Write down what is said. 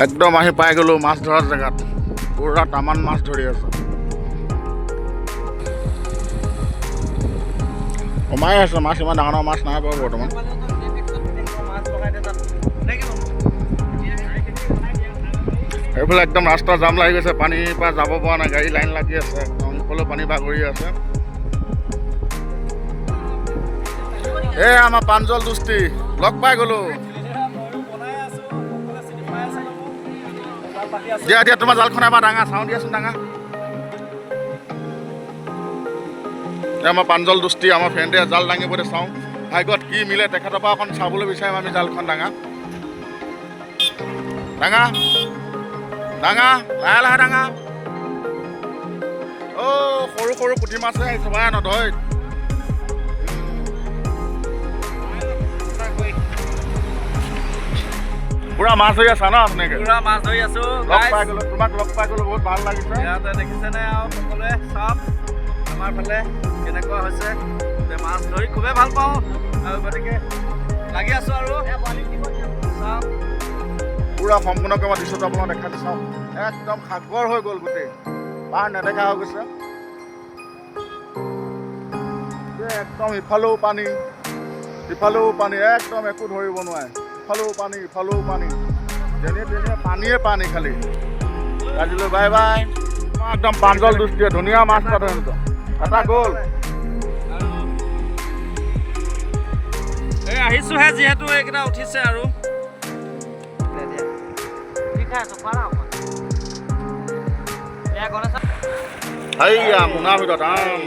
একদম আহি পাই গ'লোঁ মাছ ধৰাৰ জেগাত। পূৰা তামান মাছ ধৰি আছে, কমাই আছে মাছ। ইমান ডাঙৰ ডাঙৰ মাছ নাই বাৰু বৰ্তমান। এইফালে একদম ৰাস্তা জাম লাগি গৈছে, পানীৰ পৰা যাব পৰা নাই, গাড়ী লাইন লাগি আছে একদম। ইফালেও পানী বাগৰি আছে। এই আমাৰ প্ৰাঞ্জল দোস্তি লগ পাই গ'লো। দিয়া দিয়া, তোমাৰ জালখন এবাৰ ডাঙা চাওঁ দিয়াচোন, ডাঙা। এই আমাৰ প্ৰাঞ্জল দোস্তি, আমাৰ ফ্ৰেণ্ডে জাল দাঙিব দে, চাওঁ ভাগ্যত কি মিলে। তেখেতৰ পৰা অকণ চাবলৈ বিচাৰিম আমি। জালখন ডাঙা ডাঙা ডাঙা, লাহে লাহে ডাঙা। অ' সৰু সৰু পুঠি মাছে আহিছে ভাই, নধৰে। পুৰা মাছ ধৰি আছা ন ধুনীয়াকে? পুৰা মাছ ধৰি আছো। লগ পাই গ'লো, তোমাক লগ পাই গ'লো, বহুত ভাল লাগিছে। ইয়াতে দেখিছেনে আৰু সকলোৱে চাওক আমাৰ ফালে কেনেকুৱা হৈছে। মাছ ধৰি খুবেই ভাল পাওঁ আৰু গতিকে লাগি আছো আৰু চাওক। পুৰা সম্পূৰ্ণকৈ মই দৃশ্যটো আপোনাক দেখাই দিছোঁ। চাওক, একদম সাগৰ হৈ গ'ল, গোটেই পাৰ নেদেখা হৈ গৈছে। একদম ইফালেও পানী সিফালেও পানী, একদম একো ধৰিব নোৱাৰে। ইফালেও পানী ইফালেও পানী, যেনে তেনে পানীয়ে পানী খালি। আজিলৈ বাই বাই। একদম প্ৰাঞ্জল দৃষ্টিয়ে ধুনীয়া মাছ এটা ধৰিছে, এটা গ'ল। এই আহিছোহে যিহেতু এইকেইটা উঠিছে আৰু। সেইয়া মোনাৰ ভিতৰত আম।